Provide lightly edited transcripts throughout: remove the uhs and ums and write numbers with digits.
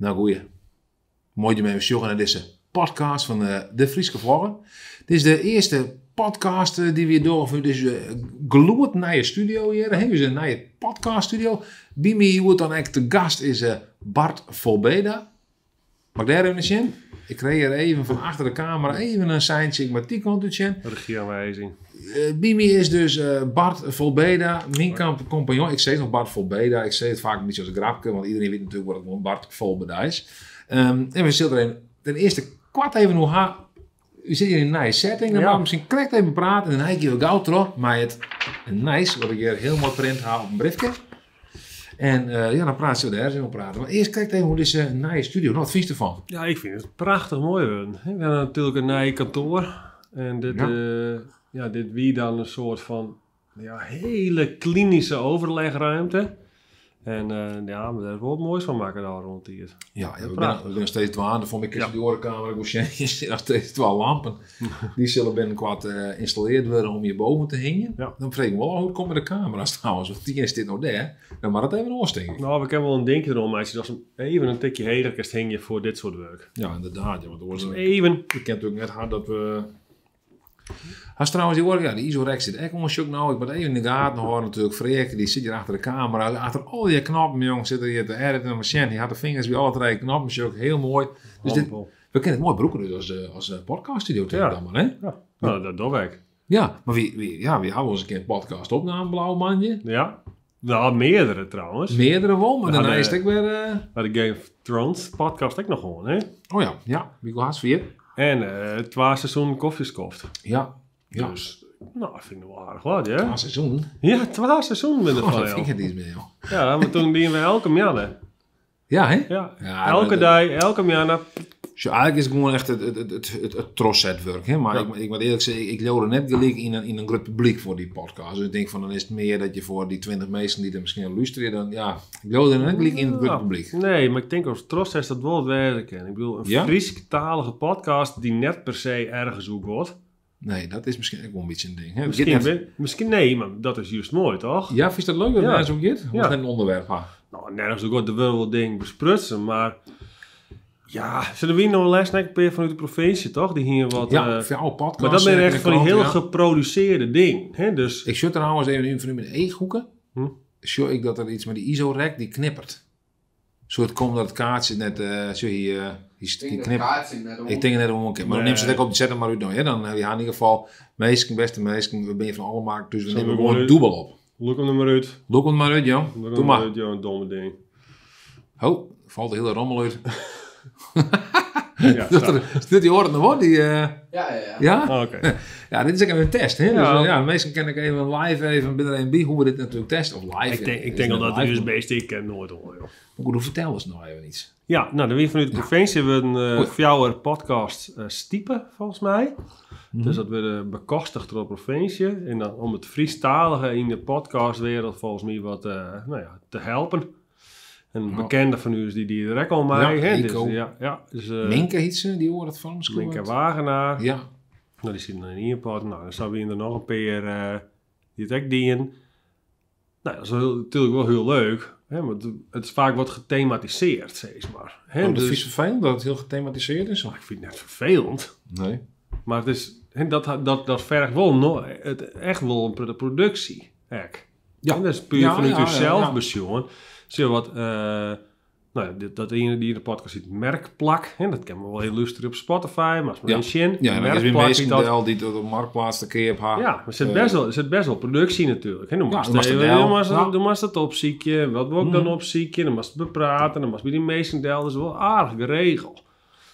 Nou goeie. Moai jim even sjogge nei dizze podcast fan de Fryske Vlogger. Dit is de earste podcast dy't wy dogge fan dizze gloednije studio hjir. Hè, ús nije podcaststudio. By my hjoed dan ek te gast is Bart Volbeda. Mag ik dêr even sjen? Ik kreeg hier even van achter de camera even een seintje. Ik moet die kant uit sjen. Regieaanwijzing. By my is dus Bart Volbeda, mijn compagnon. Ik zeg nog Bart Volbeda. Ik zeg het vaak een beetje als een grapje, want iedereen weet natuurlijk wat het gewoon Bart Volbeda is. En we zullen er ten eerste kwart even hoe ha. U zit hier in een nice setting, dan mag we misschien correct even praten en dan heb ik je gauw terug met het nice, wat ik hier heel mooi print haal op een briefje. En ja, dan praten we daar eens over praten. Maar eerst kijk even hoe deze nieuwe studio, nou, wat vind je ervan? Ja, ik vind het prachtig mooi worden. We hebben natuurlijk een nieuw kantoor. En dit wie dan een soort van, ja, hele klinische overlegruimte. En ja, maar daar wordt moois van maken daar rond hier. Ja, ja, Prachtig. we zijn steeds dwaande. Voor mij is die orenkamer, ik moet zeggen, je zit nog steeds 2 lampen. Die zullen binnenkort geïnstalleerd worden om hier boven te hingen. Dan vraag ik me wel, hoe komt met de camera's trouwens? Want die is dit nog daar. Dan mag het even oorsteken. Nou, we kunnen wel een dingje erom, maar als je dat even een tikje heger kunt hingen voor dit soort werk. Ja, inderdaad. Ja, want er wordt Dus een even. Ik ken natuurlijk net hard dat we... Als trouwens die hoor, ja, die ISO-rek zit echt onder nou. Ik moet even in de gaten horen natuurlijk. Freek, die zit hier achter de camera. Achter al die knoppen, jong, zit er hier te editen en machine. Die had de vingers bij alle drie knoppen, is ook heel mooi. Dus Handel. we kunnen het mooi broeken dus als podcaststudio tegen dan maar, hè? Ja, nou, dat doe ik. Ja, maar wie hadden we eens een keer een podcast opname, blauw mandje? Ja, nou, meerdere trouwens. Meerdere wel, maar We daarna hadden is het ook weer Bij de Game of Thrones podcast ook nog gewoon, hè? Oh ja, ja, wie gaat weer? En 2 seizoenen koffieskoft. Ja. Ja. Dus, nou, dat vind ik wel aardig wat, hè? 2 seizoen? Ja, 2 seizoenen met de Oh, dat van, vind ik joh. het iets meer, joh. Ja, maar toen dienen we elke maand. Ja, hè? Ja. Ja, elke maar dag, elke maand. Dus eigenlijk is het gewoon echt het trossetwerk, hè? Maar ik moet eerlijk zeggen, ik loop er net gelijk in een groot publiek voor die podcast. Dus ik denk van, dan is het meer dat je voor die 20 mensen die er misschien aan luisteren, dan ja, ik loop er net gelijk in het groot publiek. Nee, maar ik denk als trosset dat wel het werken. Ik bedoel, een Frieskalige podcast die net per se ergens ook wordt. Nee, dat is misschien ook wel een beetje een ding. Hè? Misschien Dit heeft nee, maar dat is juist mooi, toch? Ja, vind je dat leuk dat mensen ook dit? Of Ja. is het een onderwerp? Ha? Nou, nergens ook wordt de wel ding besprutsen, maar... Ja, zullen we hier nog een les een keer vanuit de provincie, toch? Die hier wat, Ja, voor jouw podcast, Maar dat ben in echt de van die krant, hele ja. geproduceerde ding. Hè? Dus... Ik zit trouwens even in van mijn eeghoeken. Zie ik dat er iets met die ISO-rek die knippert. Zo het komt dat het kaartje net, zo hier die Ik denk die dat knip. kaartje net om. Ik denk net om een keer. Maar dan Nee. neemt ze het ook op, zet hem maar uit nou, hè? Dan heb je in ieder geval meesken, beste meesken, we ben je van alle markt, dus we Zullen nemen we gewoon gewoon dubbel op. Look hem er maar uit. Look hem maar uit, joh. Look Doe hem maar. uit, joh, een domme ding. Ho, valt de hele rommel uit. Ja, Dat zo. er, dit die orde nog wordt, die Ja, ja, ja. ja? Oh, oké. Ja, dit is ook even een test, hè? Dus, Ja. ja, meestal ken ik even live even binnen een B hoe we dit natuurlijk testen. Of live. Ik is denk al net dat de live, USB-stick ken nooit hoor, joh. Maar goed, vertel eens nou even iets. Ja, nou, dan weer vanuit de provincie we een Oei. fjouwer podcast stiepen, volgens mij. Dus dat werd bekostigd door de provincie. En dan om het Friestalige in de podcastwereld volgens mij wat te helpen. En een bekende van u is die er ook al mee, Ja, hè? Dus, Eco. ja, ja, dus Minke heet ze, die hoort het van misschien. Minke wat. Wagenaar. Ja. Nou, die zitten dan in Ierpad. Nou, dan zijn we er nog een paar die het ook dienen. Nou, dat is natuurlijk wel heel leuk. Hè, maar het is vaak wat gethematiseerd, zeg maar. Hè, Oh, dat dus vind je vervelend dat het heel gethematiseerd is? Nou, ik vind het net vervelend. Nee. Maar het is, hè, dat, dat, dat vergt wel no, het, echt wel een productie. Ek. En dat is puur vanuit uzelf besjoen. Zie je wat, nou ja, dit, dat ene die in de podcast ziet, merkplak. Hè, dat kennen we wel heel luisteren op Spotify, maar als maar Ja. een zin. Ja, en dan is weer Merkplak die dat meestal die dat op Marktplaats de keer op haar. Ja, maar er zit best wel productie natuurlijk. Hè? Dan Ja, moest dan was even, het wel. dan moest het, dan moest het opziekje, wat wil ik dan opziekje, dan moest het bepraten, dan moest bij die meestendel, dat is wel aardig geregeld.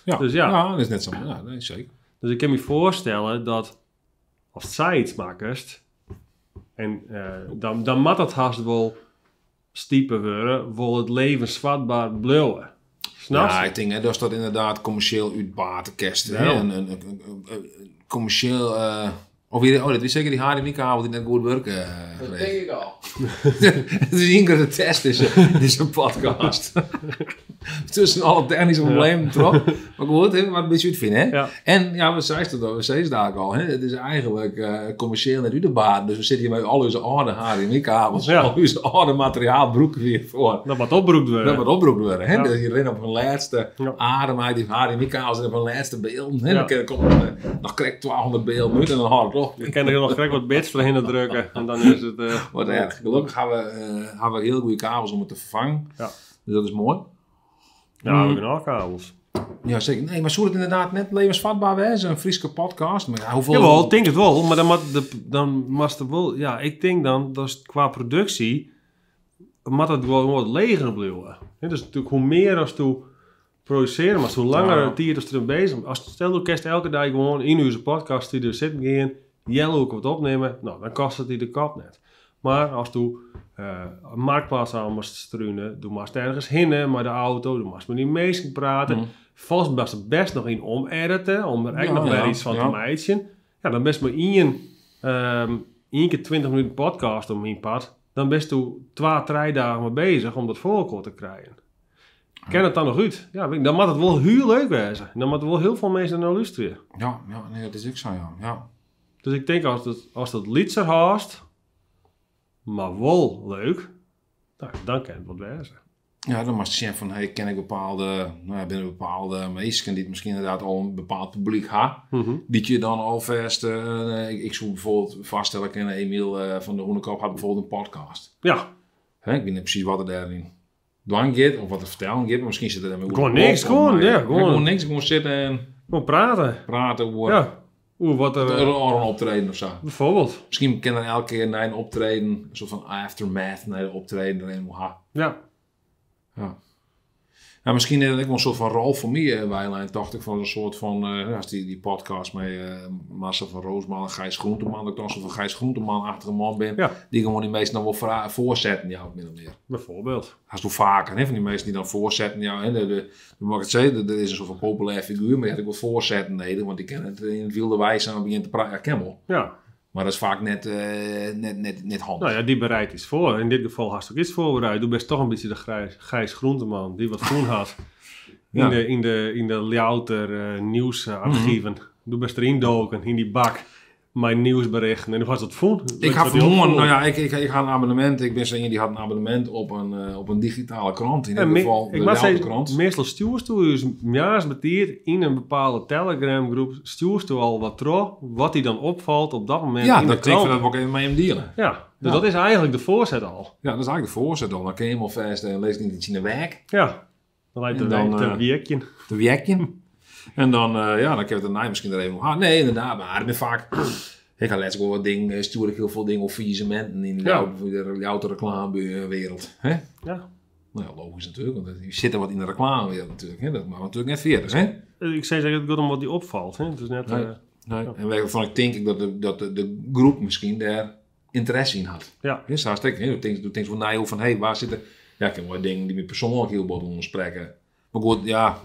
Ja. Dus ja. Ja, dat is net zo. Ja, nee, zeker. Dus ik kan me voorstellen dat als zij iets maakt, en dan moet dat haast wel stiepen worden, wil het levensvatbaar blijven. Snap je? Ja, ik denk hè, dat is dat inderdaad commercieel uitbatenkerst. Hè? Ja. Een commercieel... of hier, oh, dat is zeker die HDMI-kabel die net goed werkt. Dat geweest. denk ik al. Het is één keer de test, is een podcast. Tussen alle technische problemen toch. Maar goed, hè, maar een beetje uitvinden, hè? Ja. En ja, wat zei ze dat? We zeiden het eigenlijk al, hè? Het is eigenlijk commercieel net uit de baan. Dus we zitten hier met al onze oude HDMI-kabels, al onze oude materiaal broeken weer voor. Dat wat opbroekt worden. Dat moet opbroekt worden, hè? Ja. Dus je rent op hun laatste adem uit die HDMI-kabels en op hun laatste beelden. Hè? Ja. Dan komt er nog krijg 200 beelden uit en dan houdt het op. Je kan er nog gelijk wat bits doorheen drukken en dan is het... Wat erg. Gelukkig hebben we heel goede kabels om het te vervangen. Ja. Dus dat is mooi. Ja, we hebben ook kabels. Ja, zeker. Nee, maar zou het inderdaad net levensvatbaar wezen? Een Friese podcast? Maar ja, hoeveel... Jawel, ik denk het wel. Maar dan moet er wel... Ja, ik denk dan, dat is qua productie... moet het gewoon wat leger blijven. Hè, dus natuurlijk hoe meer als toe produceren, maar hoe langer het hier als er bezig bent. Als stel dat kerst elke dag gewoon in uw podcast die er zit gaan, Jelle ook wat opnemen, nou, dan kost het die de kop net. Maar als du marktplaats aan moest struinen, du moest ergens hinnen met de auto, du moest met die mensen praten. Volgens mij was er best nog in omediten, om er echt nog weer iets van te maken. Ja, dan best maar één keer 20 minuten podcast om mijn pad. Dan best u 2, 3 dagen mee bezig om dat voor elkaar te krijgen. Ken het dan nog uit? Ja, dan moet het wel heel leuk wezen. Dan moet er wel heel veel mensen naar luisteren. Ja, ja, nee, dat is ook zo, ja. Ja. Dus ik denk als dat liedser haast, maar wel leuk, nou, dan kan het wat wezen. Ja, dan mag je zeggen van, hey, ken ik bepaalde, nou ja, binnen bepaalde mensen die het misschien inderdaad al een bepaald publiek ha, die je dan alvast, ik zou bijvoorbeeld vaststellen, kennen Emiel van de Hoenekop had bijvoorbeeld een podcast. Ja. Hè, ik weet niet precies wat er daarin dwang gaat of wat er vertellen gaat, maar misschien zit er daarmee Gewoon niks, gewoon, ja, gewoon. Gewoon niks, gewoon zitten en Gewoon praten. Praten over Ja. Oeh, wat er, een optreden of zo. Bijvoorbeeld. Misschien kan er elke keer na een optreden, een soort van aftermath naar de optreden erin moet ha. Ja. Ja. Nou, misschien ik wel een soort van rol voor mij, Wijlijn, dacht ik, van een soort van, als die podcast met Marcel van Roosmalen en Gijs Groenteman, dat ik dan een soort van Gijs Groenteman-achtige man ben, Ja. die gewoon die meesten dan wel voorzetten, ja, min of meer. Bijvoorbeeld. Als doe vaker, hè, van die mensen die dan voorzetten, ja, hè, mag ik het zeggen, er is een soort van populair figuur, maar die had ik wel voorzetten, nee, want die kennen het in het wilde wijs aan begint te praten, ja, ken wel. Ja. Maar dat is vaak net handig. Nou ja, die bereidt iets voor. In dit geval had ze ook iets voorbereid. Du bent toch een beetje de Gijs Groenteman die wat groen had. Ja. In de Ljouter nieuwsarchieven. Du bent erin doken, in die bak. Mijn nieuwsberichten. En hoe was dat voel? Ik had vanmorgen, nou ja, ik had een abonnement. Ik ben zo een die had een abonnement op een digitale krant. In dit geval de Ljouter krant. Meestal stuurst u dus jaars betiert in een bepaalde Telegram groep. Stuurst u al wat terug, wat die dan opvalt op dat moment. Ja, in de dat denk ik krant. dat wil ik even mee hem dealen. Ja, dus Ja. dat is eigenlijk de voorzet al. Ja, dat is eigenlijk de voorzet al. Dan kun je helemaal vast en lees niet iets in de wijk. Ja, dan lijkt En het dan, te werkje. Te werkje. En dan, ja, dan kun je het daarna misschien er even om gaan. Nee, inderdaad, maar ik ben vaak... Ik ga letterlijk wel wat dingen, stuur ik heel veel dingen op faillissementen in de Ljouwter reclamewereld. Hè? Ja. Nou ja, logisch natuurlijk, want je zit er wat in de reclamewereld natuurlijk. Hè? Dat mag natuurlijk net 40, hè? Ik zei zeggen, het gaat om wat die opvalt. Hè? Het is net, Nee. Nee. En waarvan ik denk ik dat de groep misschien daar interesse in had. Ja. Hè, zo hartstikke, hè? Du denkt van, nou, van, hey, waar zitten... Ja, ik heb wel dingen die me persoonlijk heel bot onderspreken. Maar goed, ja,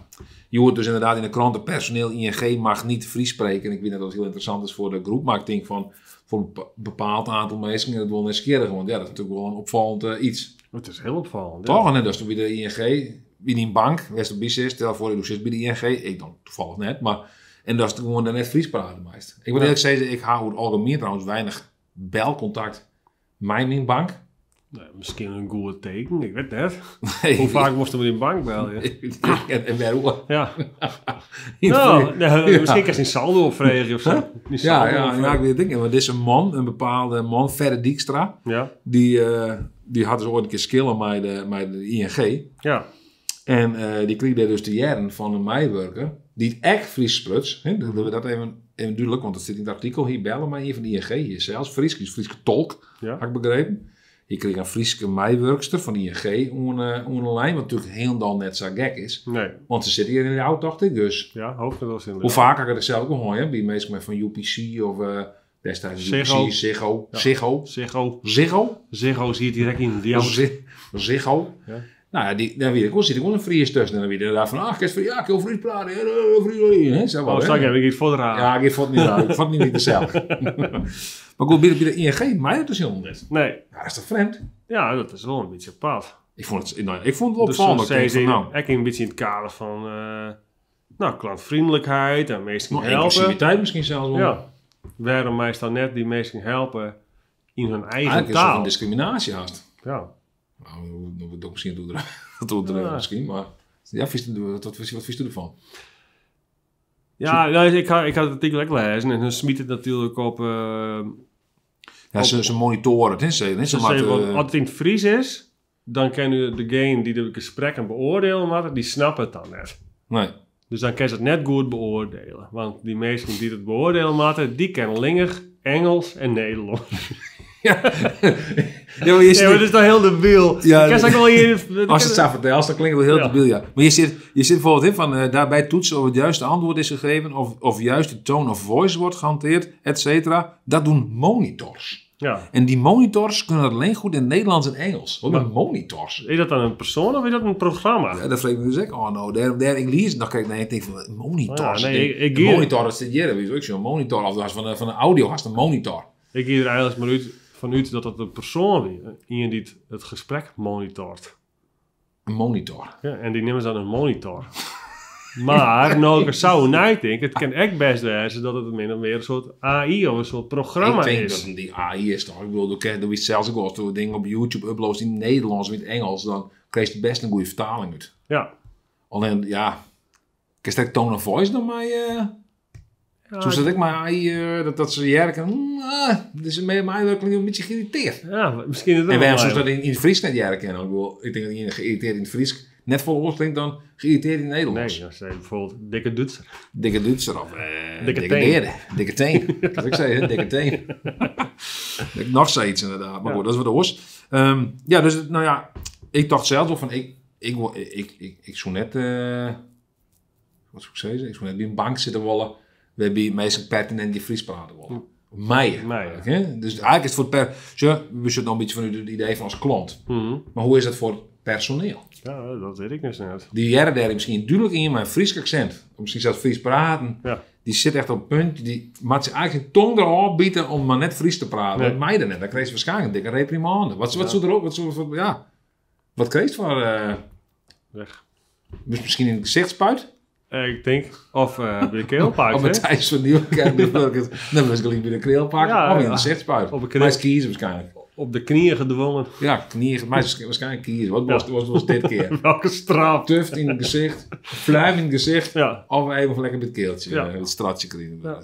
je hoort dus inderdaad in de kranten, personeel ING mag niet Fries spreken. En ik weet dat dat heel interessant is voor de groep, maar ik denk van, voor een bepaald aantal mensen is het wel nieuwsgierig. Want ja, dat is natuurlijk wel een opvallend iets. Het is heel opvallend. Toch? Ja. En dat is toch bij de ING, bij die bank, West op Bies is, stel voor je zit bij de ING, ik dan toevallig net, maar en dat is gewoon net Fries praten meest. Ik moet eerlijk zeggen, ik hou over het algemeen trouwens weinig belcontact met mijn bank. Nou, misschien een goed teken, ik weet het. Nee. Hoe vaak moesten we die bank bellen? En waarom? Ja. In het Nou, verleden. nee, misschien kan ze een saldo opvregen of zo. Huh? Die Ja, saldo ja, opvregen. ja, ik weet het niet. Maar dit is een man, een bepaalde man, Ferre Dijkstra. Ja. Die had dus ooit een keer skillen met de ING. Ja. En die kreeg daar dus de jaren van een meiwerker, die het echt Fries spruts. Hè, dat we dat even duidelijk, want dat zit in het artikel. Hier bellen maar hier van de ING, hier zelfs Fries, die is Frieske tolk, Ja. had ik begrepen. Je kreeg een Frieske meiwerkster van de ING onder de lijn, wat natuurlijk helemaal net zo gek is. Nee. Want ze zit hier in de auto, dacht ik, dus. Ja, hoofdkantoor is in de Hoe vaak had ik het zelf ook gehoord, hè? Bij mensen met van UPC of destijds Ziggo. UPC, Ziggo, Ja. Ziggo. Ziggo. Ziggo? Ziggo zie je direct in de auto. Ziggo. Ja. Nou ja, daar weet ik wel, zit ik wel een Fries tussen. En dan weet je inderdaad van, ach, ik is ja, ik wil Fries praten, hè, Fries, hè, zeg maar, Oh, hè. straks heb ik iets voor de raad. Ja, ik vond het niet raar. Ik vond het niet gezellig. Maar goed, bij de ING, mij dat dus helemaal niet. Nee. Ja, dat is toch vreemd? Ja, dat is wel een beetje apart. Ik vond het, nou, ik vond het wel Dus opvallend. zo Ik denk zei van, ze nou, ook een beetje in het kader van nou, klantvriendelijkheid en mensen nou, helpen. inclusiviteit misschien zelfs wel. Ja. Waarom mij dan net die mensen helpen in hun eigen Eigenlijk is het taal? een discriminatie haast. Ja. Nou, dat doe ik misschien doe er, dat doet er Ja. misschien, maar ja, vies, wat vies ervan? Ja, nou, ik had het artikel ook gelezen en dan smiet het natuurlijk op. Ja, ze monitoren het, hè? Ze, hè, ze Ze maken, zeggen, want als het in het Fries is, dan kennen degene die de gesprekken beoordelen, maar die snappen het dan net. Nee. Dus dan kan ze het net goed beoordelen. Want die mensen die het beoordelen moeten, die kennen Lingig, Engels en Nederlands. Ja, ja, maar je Ja, zit, maar dat is toch heel debiel. Ja, Ik kan ze ook wel hier... als het zo vertelt, dan klinkt het wel heel Ja. debiel, ja. Maar je zit bijvoorbeeld in van daarbij toetsen of het juiste antwoord is gegeven, of juist de tone of voice wordt gehanteerd, et cetera. Dat doen monitors. Ja. En die monitors kunnen dat alleen goed in Nederlands en Engels. Wat zijn monitors? Is dat dan een persoon of is dat een programma? Ja, dat vreeg ik me dus ook. Oh, nou, daar, ik lees het nog. Kijk, nee, ik denk van monitors. Oh ja, nee, Ik denk, ik- een monitor, dat zit hier. Weet je ook zo. Een monitor, of dat is van een audio, haast een monitor. Ik ga er eigenlijk maar uit, vanuit dat het een persoon is. Iemand die het gesprek monitort. Een monitor. Ja, en die nemen ze dan een monitor. Maar, nou ik er zo nadenk, het kan echt best wezen dat het min of meer een soort AI of een soort programma Ik denk is. dat die AI is toch. Ik bedoel, door wie zelfs ook als je dingen op YouTube uploadt in het Nederlands of in het Engels, dan krijg je best een goede vertaling uit. Ja. Alleen, ja, ik dat tone of voice dan maar. Ja, Zo zat ik maar AI, dat ze jerken. Dus mij mij een beetje geïrriteerd. Ja, misschien is het En wel waarom zou ze mij. dat in het Fries net jerken? Ik bedoel, ik denk dat iedereen geïrriteerd in het Fries net vol oor klinkt dan geïrriteerd in het Nederlands. Nee, dan zei je bijvoorbeeld dikke Duitser. Dikke Duitser of Dikke dikke teen. derde. Dikke teen. Dat ik zei, hè? Dikke teen. Nog zoiets inderdaad. Maar Ja. goed, dat is wat de oors. Ja, dus nou ja, ik dacht zelf wel van, ik, ik zou net, wat zou ik zeggen? Ik zou net bij een bank zitten wollen, waarbij mensen pertinent die Fries praten wollen. Mij. Mij, eigenlijk, hè? Dus eigenlijk is het voor het per... Zo, we zitten nog een beetje vanuit het idee van als klant. Maar hoe is dat voor het personeel? Ja, dat weet ik dus net. Die jaren daar misschien duidelijk in, maar een Fries accent. Of misschien zelfs Fries praten. Ja. Die zit echt op het punt. Die maakt zich eigenlijk zijn tong erop bieden om maar net Fries te praten. Nee. Dat mij dan net. Dan kreeg ze waarschijnlijk een dikke reprimande. Wat zou er ook? Wat, zou, wat, ja. Wat kreeg ze voor... Weg. dus misschien in het gezicht spuit? Ik denk, of bij de keelpak, Of hè? Matthijs van Nieuwkerk. Dan was ik bij de keelpak. Ja, of in ja. het gezicht spuit. Op een Maar is kiezen waarschijnlijk. Op de knieën gedwongen. Ja, knieën. Maar is waarschijnlijk kiezen. Wat was dit keer? Welke straf. Tuft in het gezicht. Fluim in het gezicht. Ja. Of even lekker met het keeltje. Ja. Het stratje krijgen. Ja.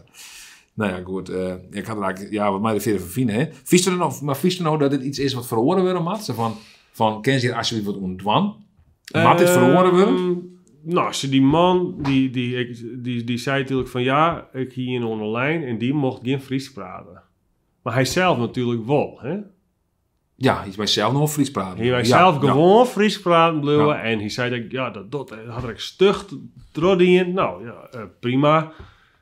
Nou ja, goed. Ik had er eigenlijk, ja, wat mij de verder van vinden, hè. Vies er nou, maar vies er nou dat dit iets is wat verloren wordt, Mats? Zo van, ken je hier alsjeblieft wat ontdwan? Mag dit verloren worden? Nou, als je die man, die zei natuurlijk van ja, ik hier in online en die mocht geen Fries praten. Maar hij zelf natuurlijk wel, hè? Ja, iets bij zelf nog wel Fries praten. Hij wij Ja, zelf ja. gewoon Fries praten bleven. Ja. En hij zei dat, ja, dat had ik stucht in. Nou, ja, prima.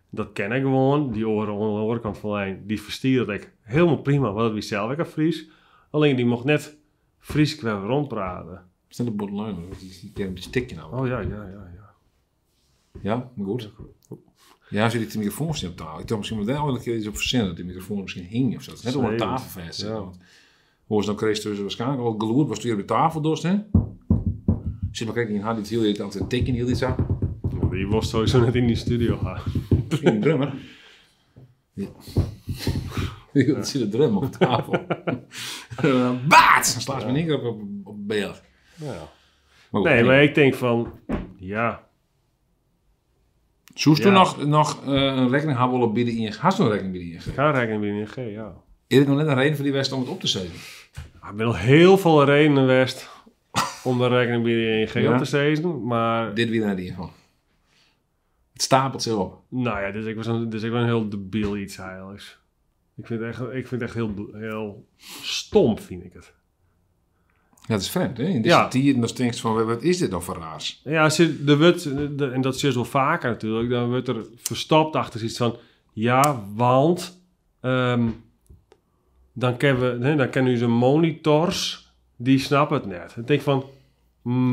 Dat ken ik gewoon. Die oren onder de oorkant van lijn, die verstierde ik helemaal prima. Want dat wie zelf ik een Fries. Alleen die mocht net Fries qua rondpraten. Is dat de borderline? Die keer een beetje tikje nou. Oh ja, ja, ja, ja. Ja, maar goed. Ja, zit ik de microfoon op tafel. Ik dacht misschien moet daar wel een keer iets op verzinnen. Dat die microfoon misschien hing of zo. Dat is net onder de Zeker. tafel vast zit. Ja. Want hoor ze dan kreeg ze dus waarschijnlijk al geloerd. Was toen hier op de tafel dorst, hè? Zit maar kijk, in had dit heel irritant te tikken, heel iets aan. Die was sowieso net in die studio gaan. Misschien een drummer. Ja. Ja. zit een drum op tafel. Baat! Dan slaat ze me in één keer op beeld. Ja. Maar goed, Nee, maar ik denk van, ja, Zoest Ja. toen nog een rekening hebben willen bieden ING? Had ze nog een rekening bij de ING? ga rekening bij de ING, ja. Is het nog net een reden voor die West om het op te zetten? Er zijn al heel veel redenen geweest om de rekening bij de ING Ja. op te zetten, maar Dit weer naar die van. Het stapelt zich op. nou ja, dit is ook wel een heel debiel iets eigenlijk. Ik vind het echt, ik vind het echt heel, heel stom, vind ik het. Ja, dat is vreemd, hè? In deze Ja. tijd, en dan denk je van, wat is dit nou voor raars? Ja, ze, er wordt, en dat zie je wel vaker natuurlijk, dan wordt er verstopt achter zoiets van, ja, want dan kennen we, hè, dan kennen u zijn monitors, die snappen het net. Ik denk van,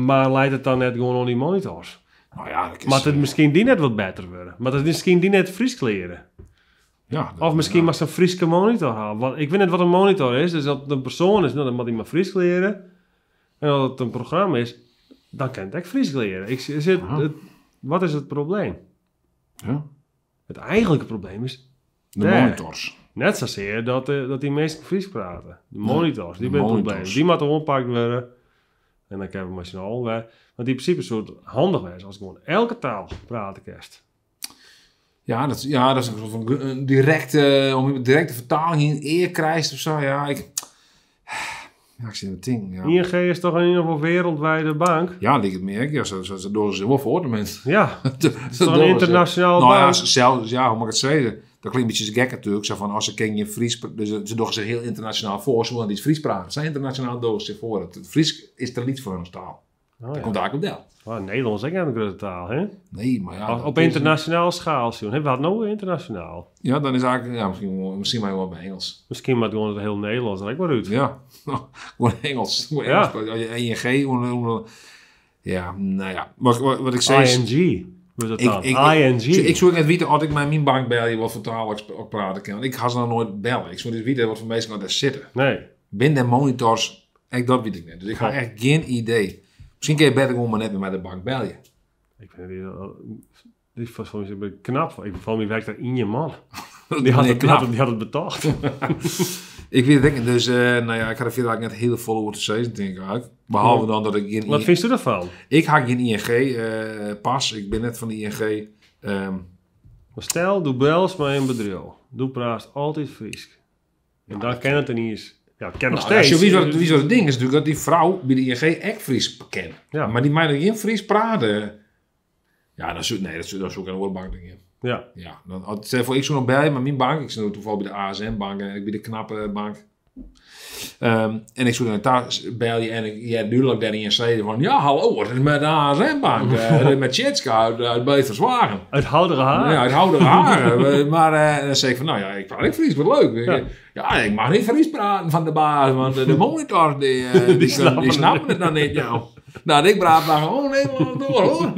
maar leidt het dan net gewoon om die monitors? Nou ja, dat is... Maar het misschien die net wat beter worden. Maar het misschien die net Fries kleren. ja, dat- Of misschien ja. maar zo'n Frieske monitor halen. Want ik weet net wat een monitor is. Dus dat het een persoon is, nou, dan moet hij maar Fries leren. En as it in programma is, dan kin it ek Frysk leare. Ik zit, wat is it probleem? Ja. It eigentlike probleem is De dêr. monitors. Net sasear dat dy minsken Frysk prate. De monitors, dy De binne it probleem. monitors. Dy moatte oanpakt wurde. En dan kinne we mei syn allen wer. Want yn prinsipe soe it handich wêze as gewoan elke taal prate kinst. Ja, dat is een soort van een directe, om een directe vertaling in eer krijgt of zo. Ja, ik zit in het ding. Ja, ING is toch in ieder geval wereldwijde bank? ja lijkt het meer. Ja, zo doen ze wel voor de mensen. Ja, Het het is toch een internationale Nou ja, bank? zelfs, ja, hoe mag ik het zeggen? Dat klinkt een beetje gek natuurlijk. Zo van, als ze ken je Fries, dus ze doen zich heel internationaal voor. Ze willen niet Fries praten. Zij internationaal doen ze zich voor. Het Fries is te lief voor hun taal. Oh, Dat ja. komt eigenlijk op del. Maar Nederlands is ook een grote taal, hè? Nee, maar ja. dat Op is- internationaal schaal, joh. We hadden nou internationaal. Ja, dan is eigenlijk, ja, misschien maar wel bij Engels. Misschien maar gewoon het heel Nederlands, dat ik maar uit. Ja, gewoon Engels. Gewoon Ja. Engels. Als je ING, gewoon, ja, nou ja. Maar wat ik zei is, ING, wordt dat dan. Ik, ING. ik zou net weten, als ik met mijn bank bel, je wat voor taal ik ook praten kan. Want ik ga ze nog nooit bellen. Ik zou niet weten wat voor mensen nou daar zitten. Nee. Binnen de monitors, echt dat weet ik niet. Dus ik ga Oh. echt geen idee. Misschien kun je beter gewoon maar net met de bank bellen. Ik vind die, die was voor mij knap. Ik van mij werkt daar in je man. Die had, Nee, het, die, knap. die had het betaald. Ik weet het niet. Dus, nou ja, ik had er verder eigenlijk net heel veel over te zeggen, denk ik eigenlijk. Behalve dan dat ik geen Wat vind je ervan? Ik had geen ING-pas. ik ben net van de ING. Maar stel, doe bels maar een bedrijf. Doe praat altijd Fries. En dan ken het er niet eens. Ja, het ken nog Nou, ja, steeds. zo, wie is wat het ding is natuurlijk dat die vrouw bij de ING echt Fries kent. Ja. Maar die mij nog geen Fries praten. Ja, dan zoek, nee, dat zoek ik een woordbank denk ik. Ja. Ja, dan, stel voor, ik zoek nog bij, maar mijn bank, ik zit toevallig bij de ASM-bank en ik bij de knappe bank. En ik zoek dan thuis, bel je en ik, ja, duidelijk daar in zei van, ja, hallo, het is met de ASM-bank, met Tjitske uit Beverswagen. Uit Houdere Haar. Ja, uit Houdere Haren. Maar dan zei ik van, nou ja, ik praat ik Fries, wat leuk. Ja. Ja. ik mag niet Fries praten van de baas, want de monitor, die snappen die snappen het dan niet. Nou, nou ik praat maar gewoon Nederlands door, hoor.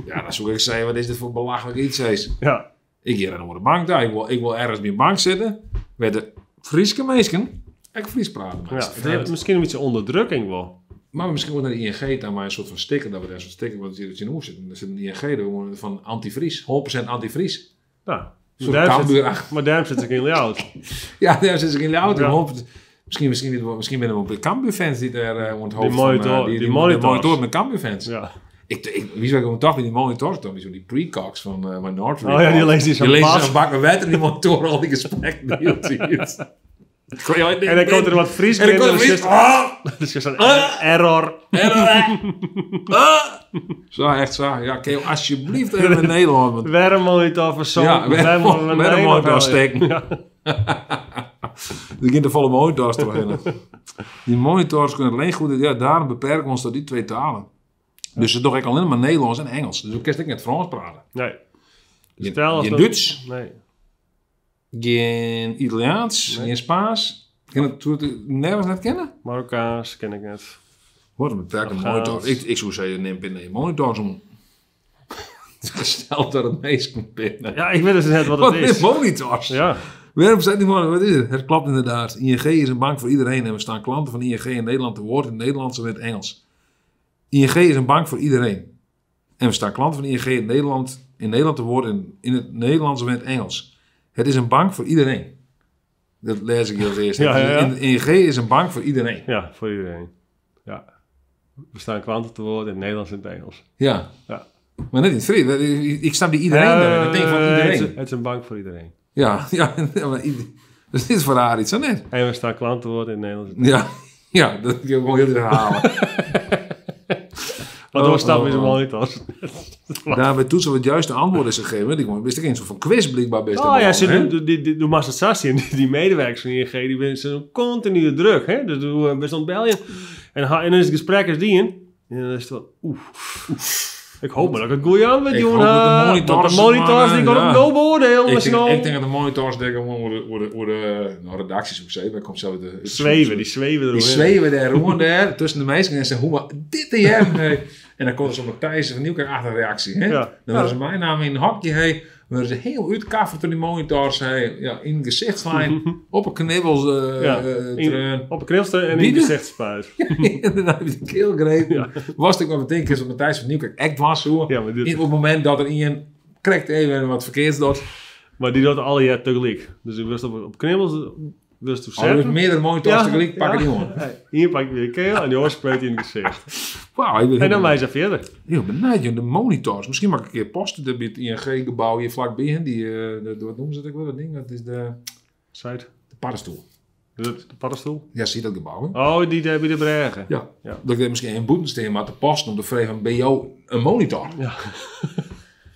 Ja, dan zoek ik zeggen, wat is dit voor belachelijk iets, is. Ja. Ik ga naar de bank daar, ik wil ergens bij een bank zitten, met de Frieske meisken, ik Fries praten. Maar, Ja, het het is heeft vreemd. misschien een beetje onderdrukking wel. Maar misschien wordt naar de ING daar maar een soort van sticker, dat we daar zo'n sticker, want er zit in hoe zit. Er zit een ING, daar gewoon van anti-Fries, 100% anti-Fries. Nou, Een soort maar daarom zit, Cambuur. maar daarom zit ik in Ljouwert. Ja, daar zit ik in de auto. Ja. Misschien, misschien ben er wel Cambuur-fans die daar onder het hoofd Die monitor- van... die die monitors. monitor met Cambuur-fans. Ja. Wie zou ik om toch bij die monitors dan? Die zo die precogs van Minority Oh ja, die Report. leest die zo'n Die lezen bak. zo'n bak met water en die monitoren al die gesprekken die hield. En dan komt er wat Fries En dan komt er binnen, Fries... Ah! Dus je zo'n error. Ah! Zo, echt zo. Ja, kun je alsjeblieft even in Nederland... Want Weer een monitor voor zo'n... Ja, weer een weer een monitor steken. Ja. Er begint de volle monitors te beginnen. Die monitors kunnen alleen goed... Ja, daarom beperken we ons tot die twee talen. Dus ze toch echt alleen maar Nederlands en Engels. Dus hoe kan ik net Frans praten? Nee. Geen, Stel als geen dat- Duits, Nee. geen Italiaans, Nee. geen Spaans. Ken het, het nergens net kennen? Marokkaans ken ik net. Wat een beperkte Afghaans. monitor. Ik zou zeggen, neem binnen je monitors om. Stel dat het meest komt binnen. Ja, ik weet dus net wat Wat het is. is monitors? Ja. Waarom zijn die monitors? Wat is het? Het klopt inderdaad. ING is een bank voor iedereen en we staan klanten van ING in Nederland te woord in het Nederlands en in het Engels. ING is een bank voor iedereen. En we staan klanten van ING in Nederland te woord in het Nederlands en in het Engels. Het is een bank voor iedereen. Dat lees ik heel eerst. Ja, ja, ja. ING is een bank voor iedereen. Ja, voor iedereen. Ja. We staan klanten te woord in het Nederlands en het Engels. Ja. Ja. Maar net niet Fries. Ik snap die iedereen daarin. Ik denk van Het iedereen. is, het is een bank voor iedereen. Ja, ja, maar dat is niet voor haar iets, hè net? En we staan klanten te woord in het Nederlands. en het Ja, ja, dat kun je gewoon heel herhalen. Want Oh, door stappen oh, is een oh. monitor. Daarbij toetsen wat het juiste antwoord is gegeven. Ik wist ik een soort van quiz blijkbaar best. Oh ja, ze hè? doen die Massassi en die medewerkers van ING, die zijn ze continu druk. Hè? Dus doen best aan het bellen. En dan is het gesprek is die in. En dan is het wel, oeh. Ik hoop maar dat ik het goede antwoord Ik doe. hoop dat de hè. monitors Want de monitors, maar, die kan ja. het no beoordelen. Ik misschien denk, al. ik denk dat de monitors denken gewoon worden nou, redacties of zo. Maar komt zelf de Zweven, die zweven Die eromheen. zweven daar rond daar tussen de mensen en zeggen hoe maar dit de hem. Hey. En dan komt er zo'n Matthijs van Nieuwkerk achter reactie. Hè? Ja. Dan willen ze mijn naam in een hokje. Hey. Worden ze heel uitkafferd door die monitors. Hè. Ja, in het gezicht slaan, op een knibbels Ja, treun. Op een knipster en in Bieden? het gezicht spuit. En dan heb je de keel grepen. Ja. Was ik maar meteen keer op Matthijs van Nieuwkerk echt was hoe. Ja, maar dit- Op het moment dat er iemand krijgt even wat verkeerds doet. Maar die doet alle jaar tegelijk. Dus ik wist op knibbels, wist hoe Oh, dus zetten. meerdere monitors tegelijk pakken die jongen. Ja. Hier pak ik weer de keel en die oor spuit in het gezicht. Wauw, ik ben En dan wij ze verder. heel benieuwd, joh, de monitors. Misschien mag ik een keer posten bij het ING-gebouw hier vlakbij. Hè, Die, wat noemen ze dat ook wel, dat ding? Dat is de, Zuid. de paddenstoel. De paddenstoel. Ja, zie je dat gebouw, hè? Oh, die daar bij de bregen. Ja. Ja. Dat ik er misschien een boetensteen maar te posten om te vragen van, ben jou een monitor? Ja.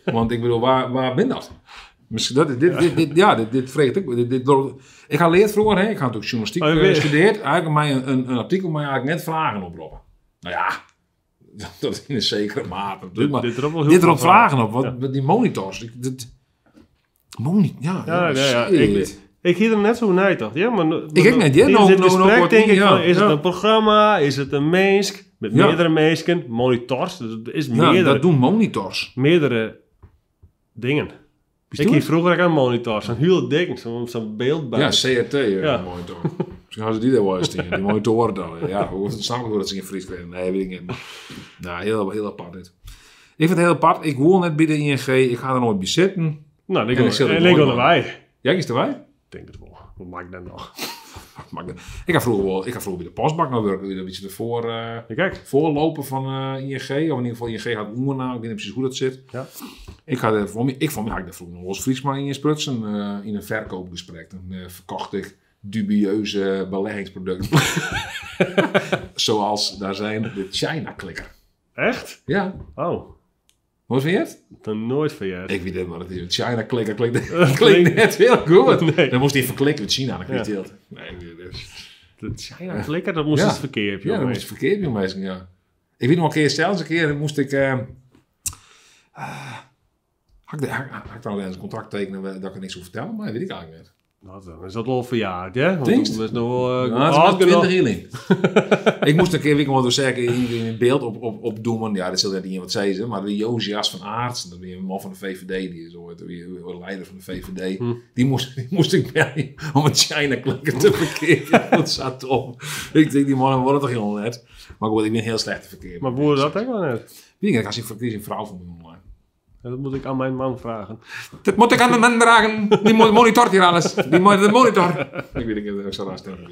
Want ik bedoel, waar ben dat? Misschien dat, dit, dit, ja, dit vreet ik. Dit, dit, ik had leerd vroeger, hè, ik had natuurlijk journalistiek Oh, je weet- gestudeerd. Eigenlijk mij een artikel mij eigenlijk net vragen oproepen. Nou ja, dat is in een zekere mate natuurlijk. Maar Dit roept wel heel dit veel roept vragen op. Wat, Ja. wat die monitors. Ik, dit, ja, Ja, ja, ja, ja. shit. Ik hier er net zo naar dacht. Ja, maar, Ik ook net, ja. Tijdens Nou, dit nou, nou, gesprek wordt denk niet, ik ja. van, is Ja. het een programma? Is het een mens? Met Ja. meerdere mensen? Monitors? Dus het is Ja, meerdere, dat doen monitors. meerdere dingen. Ik dat? hier vroeger ook aan monitors. Zo'n heel ding, zo'n beeld bij. Ja, CRT Ja. monitor. Misschien hadden ze die daar wel eens tegen. Die monitoren dan. Ja, hoe snap ik hoe dat ze in Fries kregen. Nee, weet ik niet. Maar, nou, heel, heel apart dit. Ik vind het heel apart. Ik woon net bij de ING. Ik ga er nooit bij zitten. Nou, ik En ik zit er en nooit ik bij. erbij. Jij is erbij? Ik denk het wel. Wat maak ik dan nog? Maar ik ga vroeger wel, ik ga vroeger bij de postbak naar werken. Een beetje de Ja, kijk. voorloper van ING. Of in ieder geval ING had oernaam. Ik weet niet precies hoe dat zit. Ja. Ik had er voor mij, ik vond mij had ik daar vroeger nog wel eens Fries maar in sprutsen. In een verkoopgesprek. Dan verkocht ik dubieuze beleggingsproducten. Zoals daar zijn de China klikker. Echt? Ja. Oh, Wat vind je het? dan nooit verjaard. Ik weet het maar. Het is een China klikker klinkt, klinkt net heel goed. Nee. Dan moest hij verklikken met China. Dan Ja. klinkt het. Nee, ik weet het. De China klikker, dat moest Ja. het verkeerd, Ja, dat jongen. moest verkeerd doen, meisje, ja. Ik weet nog een keer, zelfs een keer moest ik... had ik, had ik dan eens een contract tekenen dat ik er niks over vertellen, maar dat weet ik eigenlijk niet. Nou, dan is dat wel verjaard, hè? Want Denkst? dat is nog wel... Ja, het is oud maar genoeg. 20 jaar Ik moest een keer, weet ik wel, zeggen, in in beeld op opdoemen. Ja, dat zal net niet wat zei ze, maar de Josias van Aarts, dat is een man van de VVD, die is ooit de leider van de VVD. Die, moest ik bellen om een China klikker te verkeren. Dat zat op. Ik denk, die mannen worden toch helemaal net. Maar goed, ik ben heel slecht te verkeer. Maar boer dat ook wel net. Wie ik als ik verkies een vrouw van me online. Ja, Dat moet ik aan mijn man vragen. Dat moet ik aan de man dragen. Die monitort hier alles. Die de monitor. Ik weet niet, ik zal daar stemmen.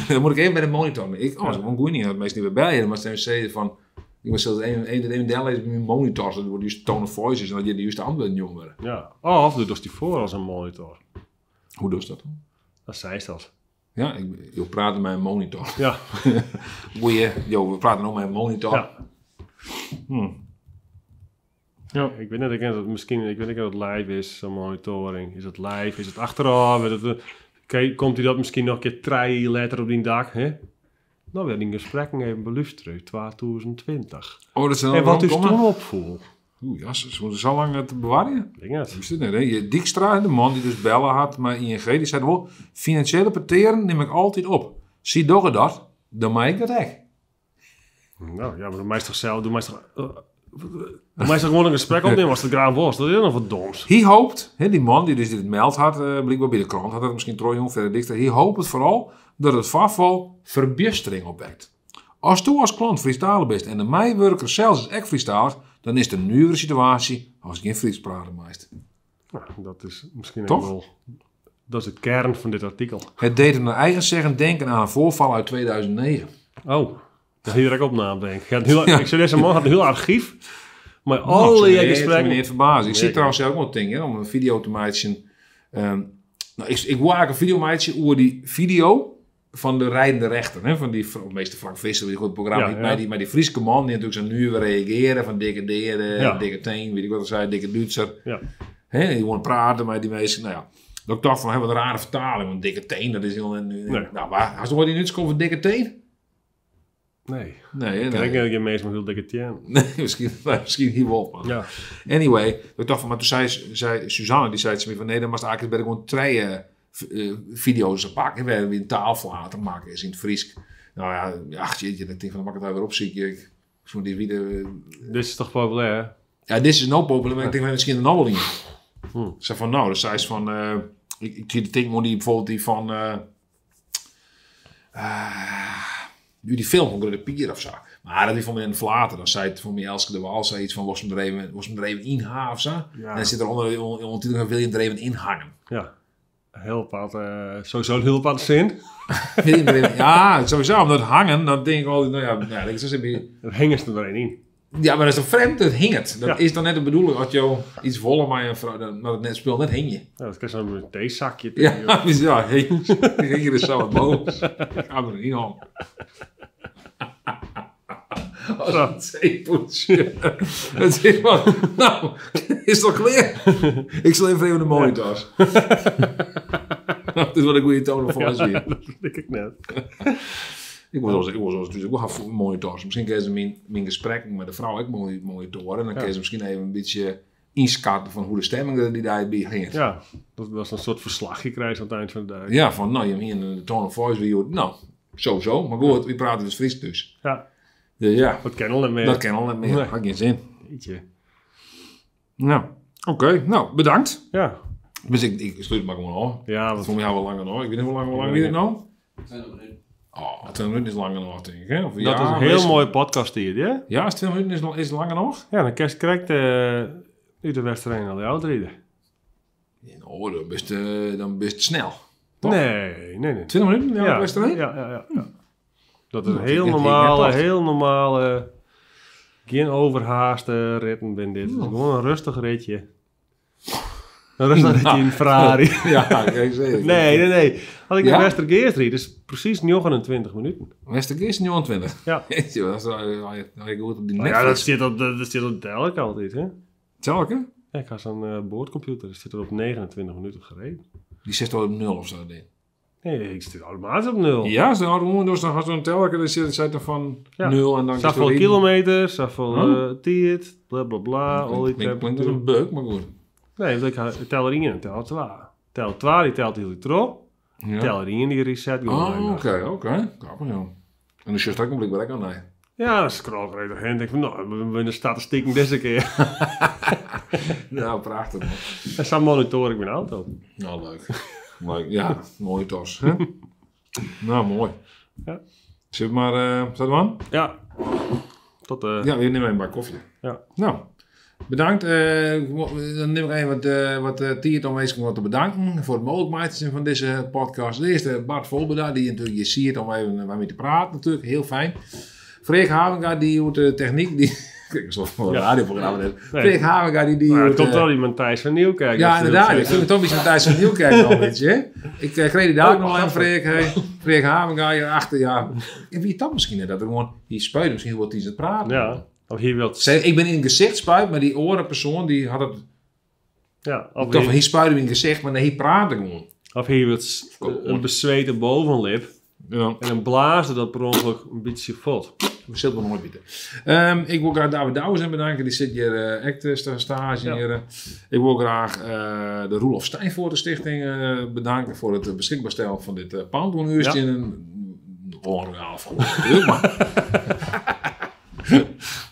Dan moet ik even bij de monitor. Ik, oh, dat is wel goed niet. Dat meestal niet bij bellen. Maar ze zeiden van... Ik was zelfs een deel is mijn monitor. Dat wordt juist tone of voice is. En dat je de juiste antwoorden jongeren. Ja. Oh, of doe dus die voor als een monitor. Hoe doe je dat dan? Dat zei ze dat. Ja, ik praat met mijn monitor. Ja. Goeie, yo, we praten ook met mijn monitor. Ja. Ja. Ik weet niet, ik denk dat het misschien, ik weet niet of het live is, zo'n monitoring. Is het live? Is het achteraf? Is het, komt hij dat misschien nog een keer 3 letter op die dak, hè? Nou, we die gesprekken even beluisteren, 2020. Oh, dat zijn En wat is komen? toen opvoel? Oeh, ja, ze zo lang het bewaren. Ik denk het. Wist het niet, hè? Je Dijkstra, de man die dus bellen had met ING, die zei wel, financiële parteren neem ik altijd op. Zie dogge dat, dan maak ik dat echt. Nou ja, maar doe mij toch zelf, doe mij toch, doe mij toch gewoon een gesprek opnemen als het graag was. Dat is nog wat doms. Hij hoopt, hè, die man die dus dit meld had, blijkbaar bij de krant, had dat misschien Troy Jong verder Dijkstra, hij hoopt het vooral dat het vastval verbijstering opwekt. Als toe als klant freestyler bent en de mijwerker zelfs is echt freestyler, dan is de nieuwe situatie als ik geen Fries praten meest. Nou, dat is misschien Toch? ook wel... Dat is de kern van dit artikel. Het deed hem naar eigen zeggen denken aan een voorval uit 2009. Oh, dat hier ik opname, denk ik. Ja, heel, Ik zei, deze man had een heel archief. Maar alle Nou, gesprekken... Meneer verbaasd. Ik Nee, zit trouwens ook nog dingen om een video te maken. Nou, ik wil eigenlijk een video maken over die video van de rijdende rechter. Hè, van die meester Frank Visser, die goed programma. Ja, ja. Maar die Frieske man die natuurlijk zo nu weer reageren van dikke deren, dikke teen, weet ik wat hij zei, dikke Duitser. Hè, die gewoon praten met die mensen. Nou ja, dat ik dacht van, hè, wat een rare vertaling, want dikke teen, dat is heel... Nee. Nou, waar, has er die Duits over dikke teen? Nee. Nee, Ik nee. denk dat je meestal heel dikke teen. Nee, misschien hier wel. man. Ja. Anyway, ik dacht van, maar toen zei Suzanne, die zei ze me van, nee, dan was het eigenlijk bij gewoon 3 video's pakken. We hebben een taalverlater maken is in het Fries. Nou ja, ach jeetje, ik denk van, dan mag ik het daar weer op zien. Ik zo'n die video. Dit is toch populair, hè? Ja, dit is no populair, maar ik denk van, misschien een novel in. Zo van, nou, dan zei ze van... ik zie de tinken die bijvoorbeeld die van... nu die film van Grutte Pier of zo. Maar dat die van mij in de Vlater. Dan zei het voor mij Elske de Waal zei iets van... Was hem er even, was hem er even in haar of zo. Ja. En dan zit er onder, onder, onder wil je hem er even in hangen. Ja. Heel apart, sowieso een heel apart zin. Wil je hem er even, ja, sowieso. Omdat hangen, dan denk ik altijd... Nou ja, nou, ja, dat is een beetje, Dat hingen ze er een in. ja, maar dat is toch vreemd? Dat hing het. Dat Ja. is dan net de bedoeling. Als je iets volle maar een vrouw... Dan, maar het net, spul net hing je. Ja, dat is zo'n theezakje. Ja, dus ja, hing, hing je er zo wat boven. Ik ga er niet om. Als een theepoetsje. Dat is wat. Nou, is toch klaar? Ik zal even even de monitors. Dat is wat een goede toon voor is weer. Dat denk ik net. Ik was als natuurlijk ook gaan monitors. Misschien kunnen ze mijn gesprek met de vrouw ook monitoren. En dan kunnen ze misschien even een beetje inschatten van hoe de stemming er die daar bij ging. Ja, dat was een soort verslagje krijgt aan het eind van de dag. Ja, van nou, je hebt hier een tone of voice. Wie, nou, sowieso. Maar goed, we praten dus Fries dus. Ja, Dus ja, dat ken al niet meer. dat kan al niet meer. Nee. Had geen zin. Jeetje. Nou, oké. Nou, bedankt. Ja. Dus ik sluit het maar gewoon af. Ja, Dat want vond ik jou wel langer nog. Ik weet niet hoe lang, hoe lang weet het nou? 20 minuten. Oh, 20 minuten is langer nog, denk ik. Hè? Of, dat ja, is een heel meestal- mooie podcast hier, hè? Ja, is 20 minuten is langer nog? Ja, dan kerst krijgt uit de wedstrijd al de auto rijden. Oh, dan best, dan best snel. Toch? Nee, nee, nee. 20 minuten? Ja, Ja, wedstrijd? ja, ja, ja, ja. Dat is een Nou, heel ik- ik- ik normale, net heel normale, geen overhaaste ritten ben dit. Het is gewoon een rustig ritje. Een rustig ritje in Ferrari. Ja, kijk, zeker. Nee, nee, nee. Had ik Ja? naar Westergeest ried, dus precies 29 minuten. Westergeest 29. Ja. Jeetje, dat is wel ik goed op die Nou ja, dat Netflix. zit op de, dat zit op telk altijd, hè? Telke? Ja, ik had zo'n boordcomputer, dat zit er op 29 minuten gereden. Die zit al op 0 of zo. Ding. Nee, ik zit automatisch op nul. Ja, is de oude jongen, dus dan had zo'n telke, dan zit er van Ja. 0 en dan Zoveel kilometer, zoveel Huh? tijd, bla bla bla, al die Klinkt klinkt als een beuk, maar goed. Nee, want ik had tel er in en tel 2. Tel 2, die telt heel erop. Ja. Tel er in, die reset gewoon. Oh, oké, oké. Grappig, joh. En de shirt ook een blik aan, nee. Ja, dan scroll ik er even heen en denk van, nou, we hebben de statistieken deze keer. Nou, prachtig, man. En zo monitor ik mijn auto. Nou, leuk. Leuk, ja. Mooie tas. Hè? Nou, mooi. Ja. Zit maar, staat er aan? Ja. Tot, Ja, we nemen een bak koffie. Ja. Nou, bedankt. Dan neem ik even wat tijd om eens wat te bedanken voor het mogelijk maken van deze podcast. De eerste Bart Volbeda, die natuurlijk je ziet om even met me te praten natuurlijk. Heel fijn. Freek Havenga, die doet de techniek. Die, kijk, een soort van Ja. radioprogramma. dit. Nee. Freek Havenga, die Maar het doet, komt wel die Matthijs van Nieuwkerk. Ja, Dat ze inderdaad. dat Ik vind het toch een beetje Matthijs van Nieuwkerk nog een beetje. hè. Ik kreeg die daar ook Oh, nog aan, grappig. Freek. Hey. Freek Havenga hierachter. Ja. En wie het dan misschien? Hè? Dat er gewoon, die spuit misschien wat iets het praten. Ja. Of hier wilt... Zij, ik ben in het gezicht spuit, maar die orenpersoon die had het. Ja, of Ik dacht van, hier, hier spuit hem in het gezicht, maar nee, hier praatte gewoon. of hier wilt een bezweten bovenlip. Ja. En dan blaasde dat per ongeluk een beetje vod. We zullen het nog nooit weten. Ik wil graag David Douwens bedanken. Die zit hier echt stage Ja. hier. Ik wil graag de Roelof Stijnvoort Stichting bedanken voor het beschikbaar stellen van dit pand. Een uurtje Ja. in een onreaal natuurlijk, maar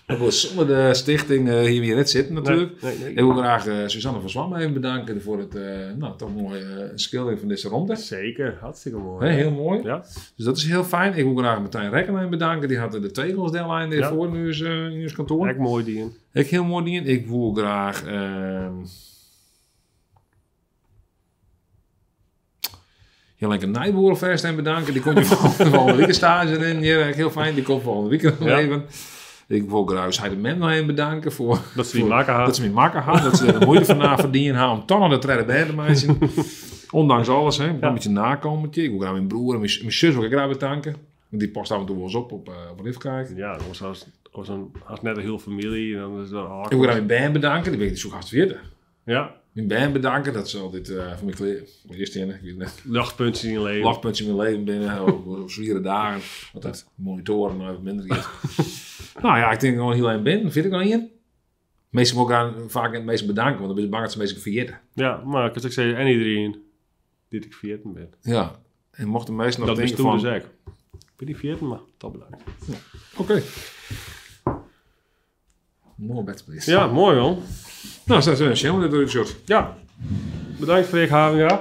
Maar goed, zonder de stichting hier weer net zitten natuurlijk. Nee, nee, nee. Ik wil graag Suzanne van Zwam even bedanken voor het nou, toch mooie schildering van deze ronde. Zeker, hartstikke mooi. Hè, heel mooi. Ja. Dus dat is heel fijn. Ik wil graag Martijn Rekkenijn bedanken. Die had de tegels deadline Ja. voor in uw kantoor. Echt mooi die. Ik heel mooi ding. Ik wil graag. Jelenke Nijboer vast en bedanken. Die komt je volgende week stage in. Ja, heel fijn. Die komt volgende week nog Ja. even. Ik wil graag Heide Mem nog even bedanken voor Dat ze die maken dat had. ze mijn makker had. Dat ze er de moeite van verdienen hebben om toch nog de tweede bij te maken. Ondanks alles, hè. Een beetje nakomertje. Ik wil graag mijn broer en mijn zus wil ik graag bedanken. Want die past af en toe wel eens op Rifkijk. Ja, dat was als, een, als net een heel familie. En dan is dat Ik wil awkward. graag mijn band bedanken. Die weet ik zo hartstikke weer. Ja, Mijn band bedanken. Dat ze altijd voor mijn kleren. Eerst in, ik weet het niet. luchtpuntjes in je leven. Lachpuntje in mijn leven binnen. Op zware dagen. Want dat monitoren nou even minder gaat. Nou ja, ik denk gewoon heel eind binnen. Vind ik nog één? Meestal wil ik graag vaak het meest bedanken. Want dan ben je bang dat ze meestal vergeten. Ja, maar ik zei, en iedereen die ik vergeten ben. Ja. En mocht de meesten nog Dat denken is toen van... dus ook. Ik ben niet vergeten, maar dat bedankt. Oké. More bed, please. Ja, mooi hoor. Nou, staat er een show dat soort. Ja. Bedankt Freerk Havinga.